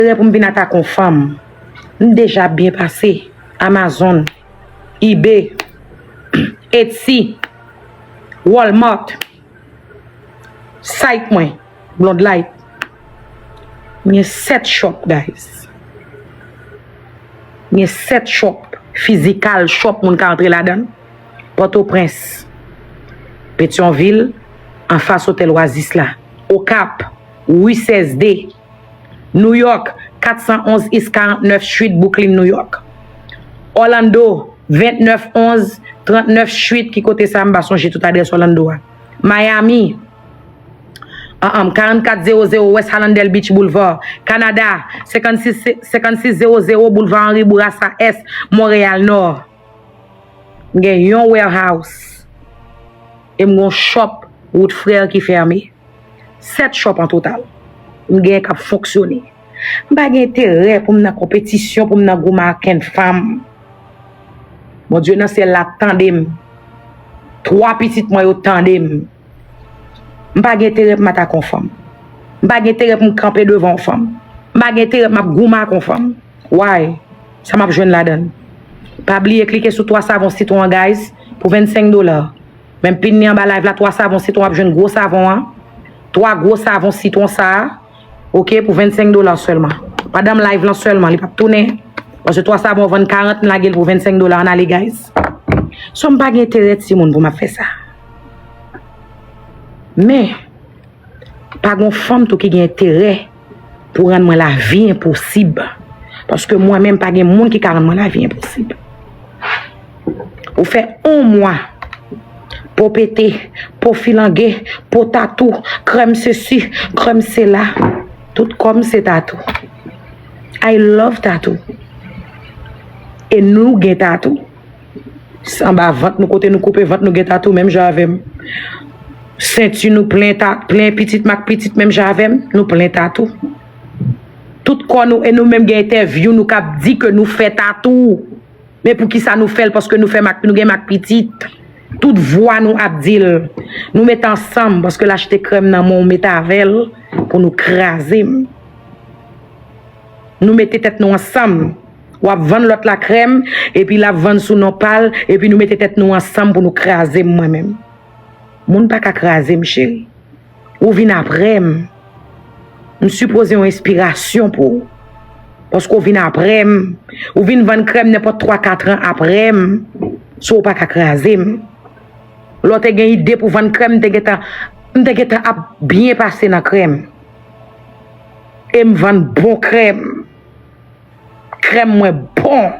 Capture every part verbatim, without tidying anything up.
Lè pou m vin atake yon fanm, m deja byen pase Amazon, eBay, Etsy, Walmart, site mwen, Blonde Light. M gen sèt shop, guys. M gen sèt shop, fizikal shop, moun ka antre ladan l. Pòtoprens, Petyonvil, anfas Otèl Oasis la. Okap, ri sèz de. New York, kat san onz East karant nèf Street, Brooklyn, New York. Orlando, vennèf onz trannèf Street, ki kote sa, m pa sonje tout adrès Orlando a. Miami, an, an, karannkat zewo zewo West Hallandale Beach Boulevard. Canada, senkannsis, senkannsis zewo zewo Boulevard Henri Bourassa Est, Montréal Nord. M gen yon warehouse. E m gen yon shop Wout Frè ki fèmen. Sèt shop an total. M gen k ap fonksyone. M pa gen enterè pou m nan konpetisyon, pou m nan goumen ak kenn fanm. Bondye nan syèl la tande m. Twa pitit mwen yo tande m. M pa gen enterè pou m atake yon fanm. M pa gen enterè pou m kanpe devan yon fanm. M pa gen enterè pou m ap goumen ak yon fanm. Why? Sa m ap jwenn ladan l? Pa bliye klike sou twa savon sitwon an, guys, pou vennsenk dola. Men m pin li anba live la, twa savon sitwon, w ap jwenn gwo savon an. Twa gwo savon sitwon sa a, oke, pou vennsenk dola sèlman. Pandan m live lan sèlman, li p ap tounen. Paske twa savon vann karant, m lage l pou vennsenk dola, ann ale, guys. So, m pa gen enterè timoun pou m ap fè sa. Men, pa gon fanm tou ki gen enterè pou rann mwen lavi enposib. Paske mwen menm pa gen moun ki ka rann mwen lavi enposib. Ou fè yon mwa, po pete, po filange, po tatou, krèm sesi, krèm sela. Tout kò m se tatou. I love tatou. E nou gen tatou. Anba vant nou, kote nou koupe vant nou gen tatou menm jan avè m. Senti nou plen ta, plen pitit mak pitit menm jan avè m, nou plen tatou. Tout kò nou, e nou menm gen entèvyou nou k ap di ke nou fè tatou. Men poukisa nou fè l? Paske nou fè mak, nou gen mak pitit. Tout vwa nou ap di l. Nou met ansanm, paske l achte krèm nan men w, met avè l pou nou kraze m. Nou mete tèt nou ansanm. W ap vann lòt la krèm, epi l ap vann sou non pa l, epi nou mete tèt nou ansanm pou nou kraze m mwen menm. Moun pa ka kraze m, cheri. Ou vin apre m. M sipoze yon enspirasyon pou ou. Paske w vin apre m. Ou vin vann krèm nenpòt twa, kat an apre m. So w pa ka kraze m. Lè w te gen ide pou vann krèm, m te gentan, m te gentan ap byen pase nan krèm. E m vann bon krèm. Krèm mwen bon.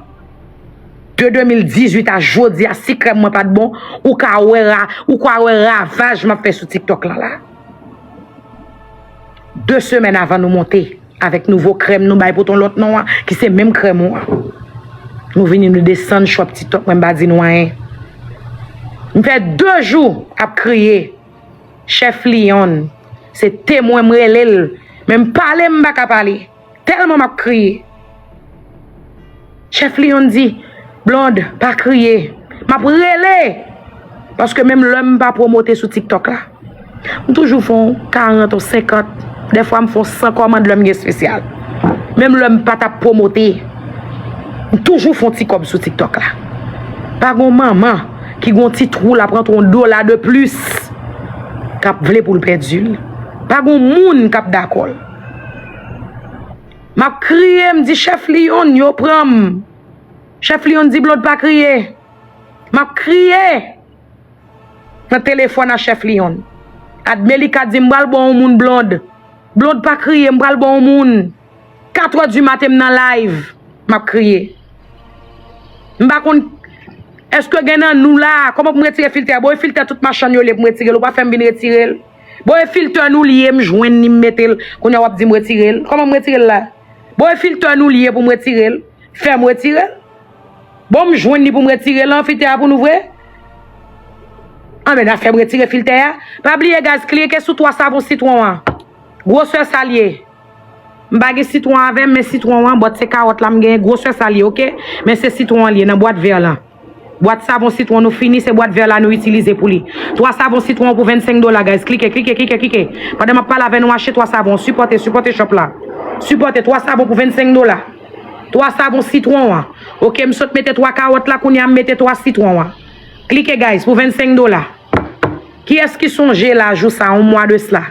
De de mil dizuit a jodi a, si krèm mwen pa t bon, ou ka wè ra, ou ka wè ravaj m ap fè sou TikTok lan la. De semèn avan nou monte avèk nouvo krèm nou bay pou t yon lòt non an, ki se menm krèm ou an. Nou vini, nou desann shop TikTok mwen, m pa di nou anyen. M fè de jou ap kriye. Chèf Lyon, se temwen m rele l, men m pale m pa ka pale. Tèlman m ap kriye. Chèf Lyon di, Blonde, pa kriye. M ap rele. Paske menm lè m pa pwomote sou TikTok la, m toujou fè yon karant, yon senkant. Dèfwa m fè yon san kòmand lè m gen espesyal. Menm lè m pa t ap pwomote, m toujou fè yon ti kòb sou TikTok la. Pa gon manman ki gon ti twou l ap rantre yon dola de plis k ap vle pou l pèdi l. Pa gon moun k ap dakò l. M ap kriye, m di, Chèf Lyon, yo pran m. Chèf Lyon di, Blonde, pa kriye. M ap kriye nan telefòn a Chèf Lyon. Admelika di, m pral ba w yon moun, Blonde. Blonde, pa kriye, m pral ba w yon moun. Katrè di maten, m nan live, m ap kriye. M pa konn, èske gen nan nou la? Kòman pou m retire filtè a? Bon, e filtè tout machann yo li ye pou m retire l, ou pa fè m vin retire l. Bon, e filtè nou li ye, m jwenn li, m mete l. Kounye a w ap di m retire l. Kòman m retire l la? Bon, e filtè nou li ye pou m retire l. Fè m retire l. Bon, m jwenn li pou m retire l, an, filtè a pou nou vre. Anben, n a fè m retire filtè a. Pa bliye, guys, klike sou twa savon sitwon an. Gwosè sa l ye. M pa gen sitwon avè m, men sitwon an, bòt se kawòt la m genyen, gwosè sa l ye, oke? Men se sitwon an l ye, nan bwat vè lan. Bwat savon sitwon nou fini, se bwat vè la nou itilize pou li. Twa savon sitwon pou vennsenk dola, guys. Klike, klike, klike, klike. Pandan m ap pale avè nou, achte twa savon. Sipòte, sipòte shop la. Sipòte twa savon pou vennsenk dola. Twa savon sitwon an. Oke, m sot mete twa kawòt la, kounye a m mete twa sitwon an. Klike, guys, pou vennsenk dola. Kiyès ki sonje la, jou sa, yon mwa de sla,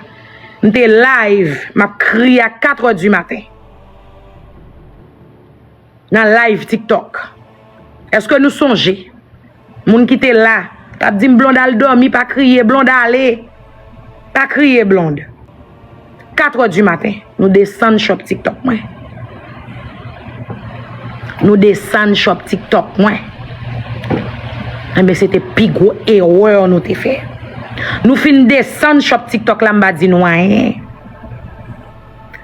m te live, m ap kriye a katrè di maten. Nan live TikTok. Èske nou sonje? Moun ki te la, t ap di m, "Blonde, al dòmi, pa kriye, Blonde, ale. Pa kriye, Blonde." Katrè di maten, nou desann shop TikTok mwen. Nou desann shop TikTok mwen. Enben, se te pi gwo erè nou te fè. Nou fin desann shop TikTok la, m pa di nou anyen.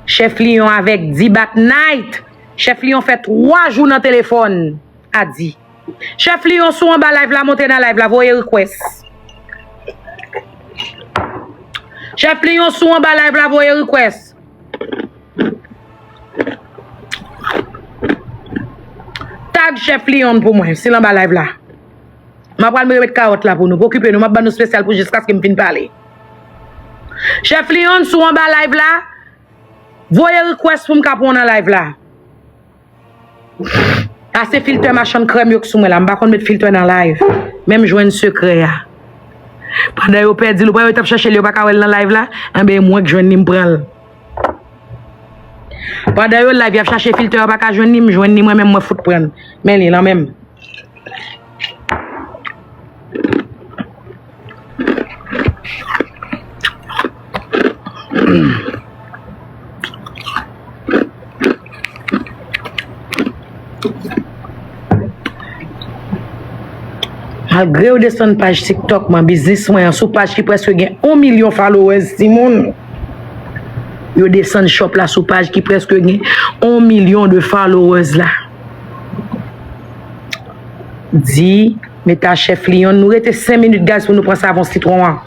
Chèf Lion avèk Dibat Night. Chèf Lion fè twa jou nan telefòn a Di. Chèf Lion, si w anba live la, monte nan live la, voye request. Chèf Lion, si w anba live la, voye request. Tag Chèf Lion pou mwen, si l anba live la. M ap pral met kawòt la pou nou. Pa okipe nou, m ap ban nou espesyal pou jiskaske m fin pale. Chèf Lion, si w anba live la, voye request pou m ka pran w nan live la. A se filtè machann krèm yo k sou mwen la. M pa konn met filtè nan live. Men m jwenn sekrè a. Pandan yo pèdi l, ou pa wè yo t ap chache l, yo pa ka wè l nan live la. Enben, e mwen k jwenn li, m pran l. Pandan yo live, y ap chache filtè, yo pa ka jwenn li, m jwenn li, mwen menm, mwen fout pran l. Men li, lan men m. Malgre yo desann paj TikTok mwen, biznis mwen an, sou paj ki prèske gen yon milyon followers, timoun. Yo desann shop la sou paj ki prèske gen yon milyon de followers la. Di, meta Chèf Lion, nou rete senk minit, guys, pou nou pran savon sitwon an.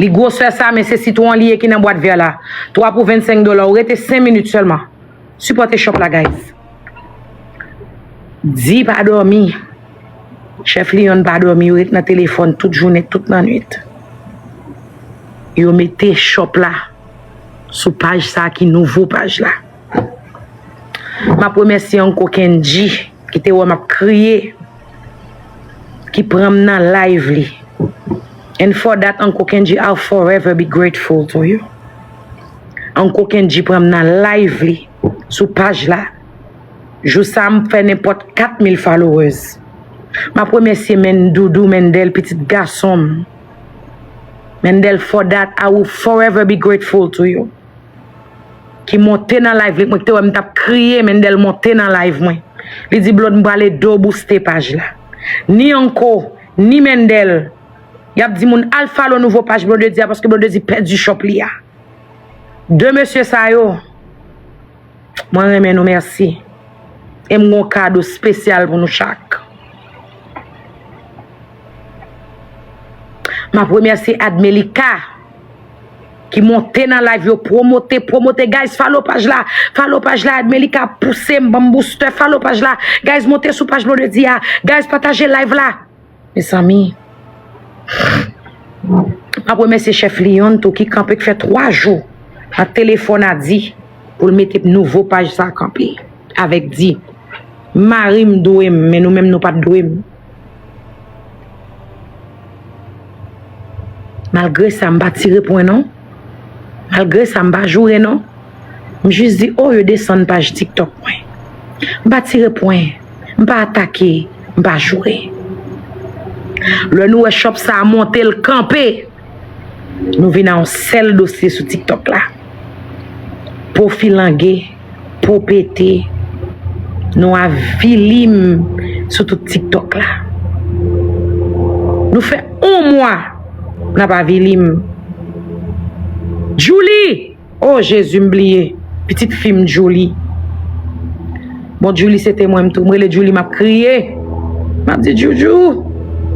Li gwosè sa, men se sitwon an li ye ki nan bwat vè la. Twa pou vennsenk dola, ou rete senk minit sèlman. Sipòte shop la, guys. Di pa dòmi. Chèf Lion pa dòmi, yo ret nan telefòn tout jounen, tout lannwit. Yo mete shop la sou paj sa ki nouvo paj la. M ap remèsye Uncle Kendji ki te wè m ap kriye, ki pran m nan live li. And for that, Uncle Kendji, I'll forever be grateful to you. Uncle Kendji pran m nan live li sou paj la. Jou sa a, m fè nenpòt kat mil followers. M ap remèsye Mendoudou Mendel, pitit gason m. Mendel, for that, I will forever be grateful to you. Ki monte nan live li, mwen ki te wè m t ap kriye, Mendel monte nan live mwen. Li di, "Blonde, m prale do booste paj la." Ni Anko, ni Mendel, y ap di moun al follow nouvo paj Blondedy a, paske Blondedy pèdi shop li a. De mesye sa yo, mwen renmen nou, mèsi. E m gon kado espesyal pou nou chak. M ap remèsye Admelika ki monte nan live yo, pwomote, pwomote, guys, follow paj la, follow paj la, Admelika pouse m, ban m booster, follow paj la, guys, monte sou paj Blondedy a, guys, pataje live la. Mezanmi, m ap remèsye chèf Lion tou ki kanpe, k fè twa jou nan telefòn a Di pou l mete nouvo paj sa kanpe avèk Di. Mari m dwe m, men nou menm nou pa t dwe m. Malgre sa, m pa tire pwen non. Malgre sa, m pa joure non. M jis di, "Oh, yo desann paj TikTok mwen." M pa tire pwen, m pa atake, m pa joure. Lè nou wè shop sa a monte, l kanpe, nou vin a yon sèl dosye sou TikTok la. Po filange, po pete, nou avili m sou tout TikTok la. Nou fè yon mwa n ap avili m. Djouly! Oh, Jezi, m bliye. Pitit fi m, Djouly. Bon, Djouly, se te mwen, m tou. M rele Djouly, m ap kriye. M ap di, "Djoudjou,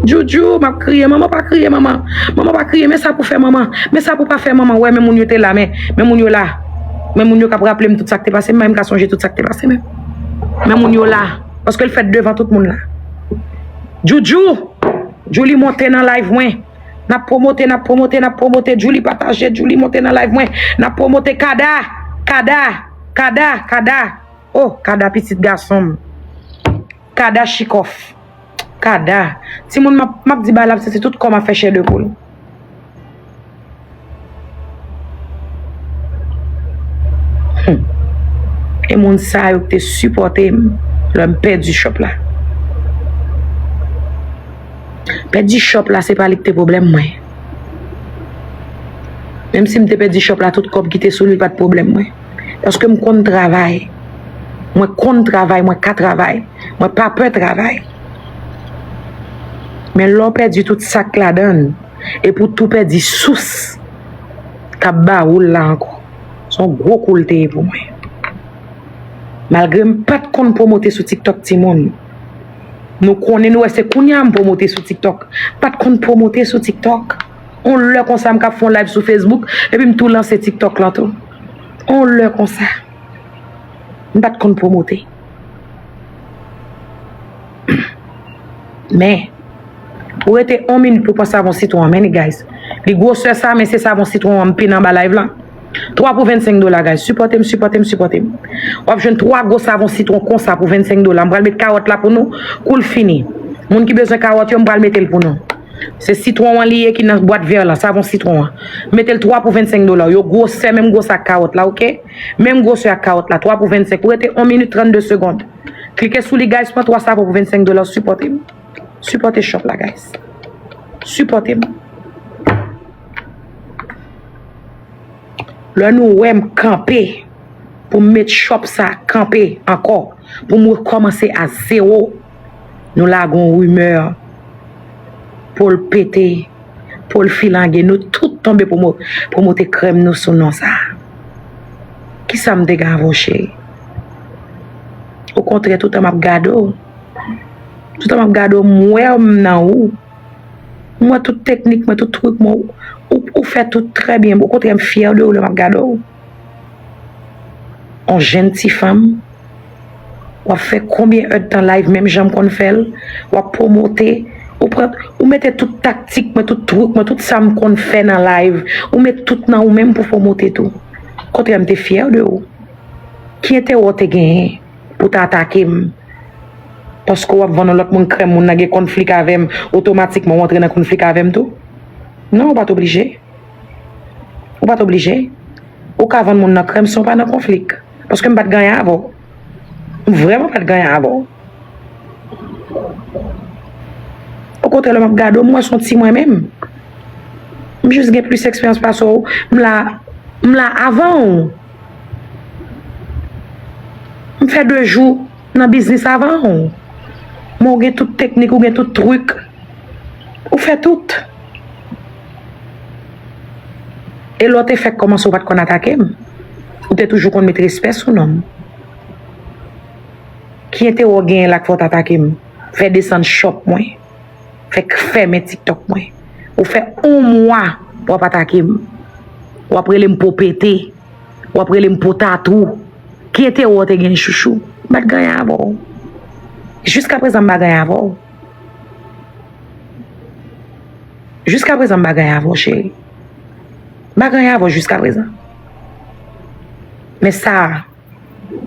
Djoudjou," m ap kriye. "Manman, pa kriye, manman. Manman, pa kriye. Men sa pou fè, manman. Men sa pou pa fè, manman." Wè, men moun yo te la, men, men moun yo la. Men moun yo k ap raple m tout sa k te pase. M pa menm ka sonje tout sa k te pase, men. Men moun yo la. Paske l fèt devan tout moun la. Djoudjou, Djouly monte nan live mwen. N ap pwomote, n ap pwomote, n ap pwomote. Djouly pataje, Djouly monte nan live mwen. N ap pwomote Kada, Kada. Kada, Kada. Oh, Kada pitit gason m. Kada chikòf. Kada. Timoun, m ap, m ap di bagay la, se tout kò m ap fè chè de poul. Hmm. E moun sa yo ki te sipòte m lè m pèdi shop la. Pèdi shop la, se pa li ki te pwoblèm mwen. Menm si m te pèdi shop la, tout kòb ki te sou li, li pa t pwoblèm mwen. Paske m konn travay. Mwen konn travay, mwen ka travay. Mwen pa pè travay. Men lè w pèdi tout sa k ladan l, epi w tou pèdi sous k ap ba ou l la ankò. Se yon gwo kou l te ye pou mwen. Malgre m pa t konn pwomote sou TikTok, timoun. Nou konnen, nou wè se kounye a m pwomote sou TikTok. M pa t konn pwomote sou TikTok. On lè konsa m k ap fè yon live sou Facebook, epi m tou lanse TikTok lan tou. On lè konsa. M pa t konn pwomote. Men, ou rete yon minit pou pran savon sitwon an, men li, guys. Li gwosè sa, men se savon sitwon an m pile anba live lan. Twa pou vennsenk dola, guys. Sipòte m, sipòte m, sipòte m. W ap jwenn twa gwo savon sitwon konsa pou vennsenk dola. M pral met kawòt la pou nou, kou l fini. Moun ki bezwen kawòt yo, m pral mete l pou nou. Se sitwon an li ye ki nan bwat vè lan, savon sitwon an. Mete l twa pou vennsenk dola. Yo gwosè, menm gwosè ak kawòt la, oke? Menm gwosè ak kawòt la, twa pou vennsenk. Ou rete yon minit trannde segonn. Klike sou li, guys, pran twa savon pou vennsenk dola, sipòte m. Sipòte shop la, guys. Sipòte m. Lè nou wè m kanpe pou m met shop sa kanpe ankò, pou m rekòmanse a zewo, nou lage yon rimè pou l pete, pou l filange, nou tout tonbe pou mo-, pwomote krèm nou sou non sa. Kisa m te gen avè w, cheri? Okontrè, toutan m ap gade w, toutan m ap gade w, m wè m nan ou. M wè tout teknik mwen, tout trik mwen, ou, ou fè tout trè byen. Okontrè, m fyè de ou lè m ap gade w. On jèn ti fanm, w ap fè konbyen èdtan live menm jan m konn fè l, w ap pwomote, ou pran, ou mete tout taktik mwen, tout trik mwen, tout sa m konn fè nan live, ou met tout nan ou menm pou pwomote tou. Okontrè, m te fyè de ou. Ki enterè w te genyen pou w ta atake m? Paske w ap vann yon lòt moun krèm, moun nan gen konflik avè m, otomatikman w antre nan konflik avè m tou? Non, ou pa t oblije. Ou pa t oblije. Ou ka vann moun nan krèm san w pa nan konflik. Paske m pa t gen anyen avè w. M vrèman pa t gen anyen avè w. Okontrè, lè m ap gade w, m wè se yon ti mwen menm. M jis gen plis eksperyans pase w. M la, m la avan w. M fè de jou nan biznis avan w. Men w gen tout teknik, ou gen tout trik. Ou fè tout. E lè w te fèk kòmanse, ou pa t konn atake m. Ou te toujou konn met respè sou non m. Ki enterè w genyen la k fè w t atake m? Fè desann shop mwen. Fèk fèmen TikTok mwen. Ou fè yon mwa w ap atake m. W ap rele m po pete. W ap rele m po tatou. Ki enterè w te gen, chouchou? M pa t gen anyen avè w. Jiskaprezan, m pa gen anyen avè w. Jiskaprezan, m pa gen anyen avè w, cheri. M pa gen anyen avè w jiskaprezan. Men sa,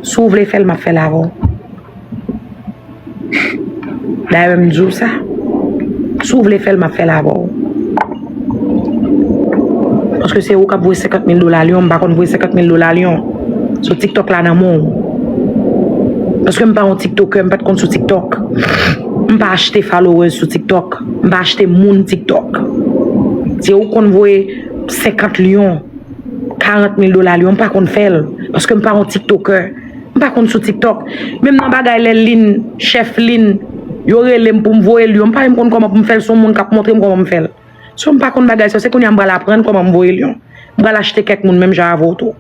si w vle fè l, m ap fè l avè w. Dayè, m di w sa. Si w vle fè l, m ap fè l avè w. Paske se ou k ap voye senkant mil dola Lyon, m pa konn voye senkant mil dola Lyon. So, TikTok la nan men w. Paske m pa yon TikToker, m pa t konn sou TikTok. M pa achte followers sou TikTok. M pa achte moun TikTok. Se ou konn voye senkant Lyon, karant mil dola Lyon, m pa konn fè l. Paske m pa yon TikToker. M pa konn sou TikTok. Menm nan bagay lè Lin, chèf Lin, yo rele m pou m voye Lyon, m pa menm konn kòman pou m fè l, se yon moun k ap montre m kòman m fè l. So, m pa konn bagay sa, se kounye a m pral aprann kòman m voye Lyon. M pral achte kèk moun menm jan avè w tou.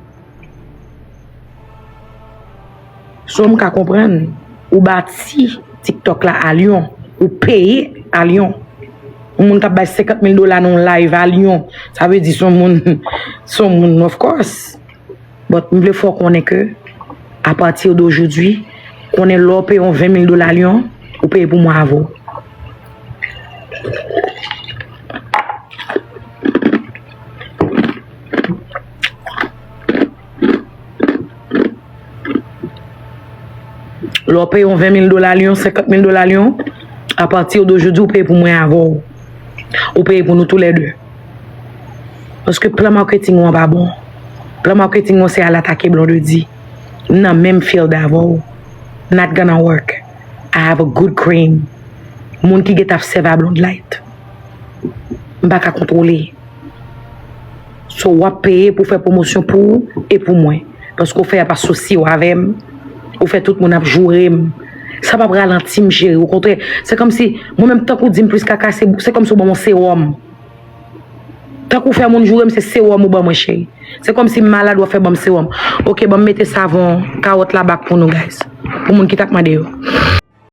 So, m ka konprann, ou bati TikTok la a Lyon, ou peye a Lyon. Yon moun k ap bay senkant mil dola nan yon live a Lyon, sa vle di se yon moun, se yon moun, of course. But m vle fè w konnen ke, à partir d'aujourd'hui, konnen lè w peye yon ven mil dola Lyon, ou peye pou mwen avè w. Lè w peye yon ven mil dola Lyon, senkant mil dola Lyon, apati de jodi, ou peye pou mwen avè w. Ou peye pou nou toulède. Paske plan maketing ou an pa bon. Plan maketing ou se al atake Blondedy. M nan menm field avè w. Not gonna work. I have a good cream. Moun ki gentan ap sèvi a Blondlight. M pa ka kontwole. So, w ap peye pou fè pwomosyon pou ou e pou mwen. Paske w fè ap asosye w avè m. Ou fè tout moun ap joure m. Sa p ap ralanti m, cheri. Okontrè, se kòmsi, mwen menm, tankou di m plis kaka, se, se kòmsi w ban m yon sewòm. Tankou w fè moun joure m, se sewòm ou ban mwen, cheri. Se kòmsi m malad, w ap fè ban m sewòm. Oke, ban m mete savon kawòt la bak pou nou, guys. Pou moun ki t ap mande yo.